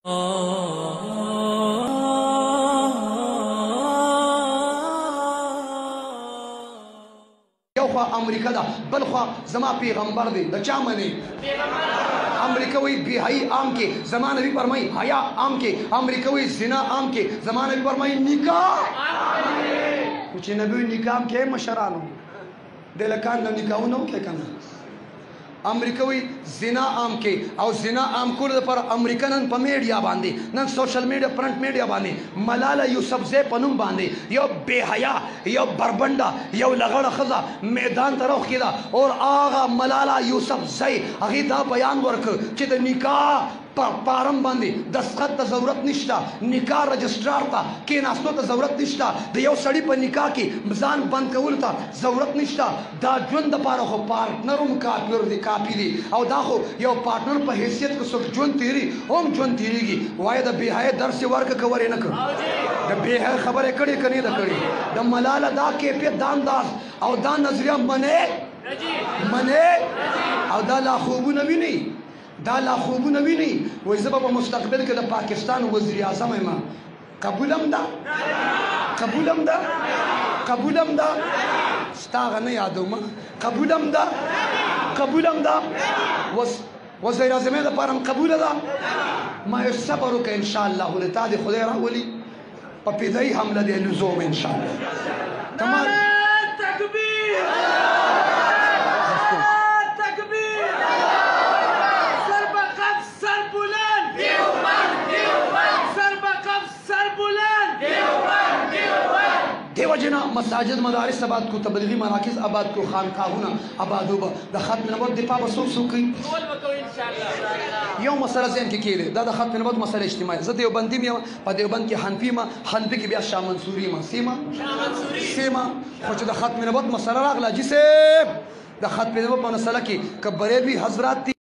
یو خوا امریکا ده، بل خوا زما پیغمبر دی. د چا منی؟ امریکا وی بی حی عام کې، زما نبی فرمای حیا عام کې. امریکا وی زنا عام کې، زما نبی فرمای نکاح عام کې. چې نبی نکاح کې مشرانو د لکان د نکاحونو کې کنه. امریکا وی زنا عام کې، او زنا عام کولو لپاره امریکا نن په میډیا باندې، نن سوشل میډیا، پرنټ میډیا باندې ملاله یوسفزۍ په نوم باندې یو بے حیا، یو بربنډه، یو لغړه ښځه میدان ته راوښکېده، او هغه ملاله یوسفزۍ هغې دا بیان ورکړ چې د نکاح په فارم باندې دستخط ته ضرورت نشته، نکاح رجسټرار ته کېناستو ته ضرورت نشته، د یو سړي په نکاح کې ځان بند کولو ته ضرورت نشته. دا ژوند دپاره خو پارټنر هم کافر دی، کافي دی، او دا خو یو پارټنر په حیثیت که څوک ژوند تېري هم ژوند تېرېږي. وایه د بې حیا درس یې ورکړه که ور یې نه کړ؟ د بې حیا خبره یې کړې که نه ده کړې؟ د ملاله دا کیفیت، دا انداز او دا نظریه منې منې، او دا لا خوبونه ویني، دا لا خوبونه ویني. وایي زه به په مستقبل کې د پاکستان وزیر اعظم یم. قبولم ده، قبولم ده، قبولم ده. ستا هغه نه یادوم. قبولم ده، قبولم ده. وزیر اعظمۍ دپاره هم قبوله ده. ما یې صبر وکړه، انشاءالله له تا دې خدای راولي په فدایي حمله دې لزوم انشاءالله. تمام. تکبیر، تکبیر، سر به قبض سر بلند، سر به قبض سر بلند. دیو جنا مساجد مدارس آباد کو، تبلیغی مراکز آباد کو، خانقاهونه آبادو. به د ختم نبوت دفاع به څوک څوک کوي؟ ټول به کوو انشاءالله. یو مسله ذهن کې کېږي، دا د ختم نبوت مسله اجتماعي. زه دیوبندي یم، په دیوبند کې حنفي ما، حنفي کې بیا شاه منصوري ما، سیما سیما. خو چې د ختم نبوت مسله راغله، جی صاحب، د ختم نبوت په مسله کې که بریلوي حضرات دي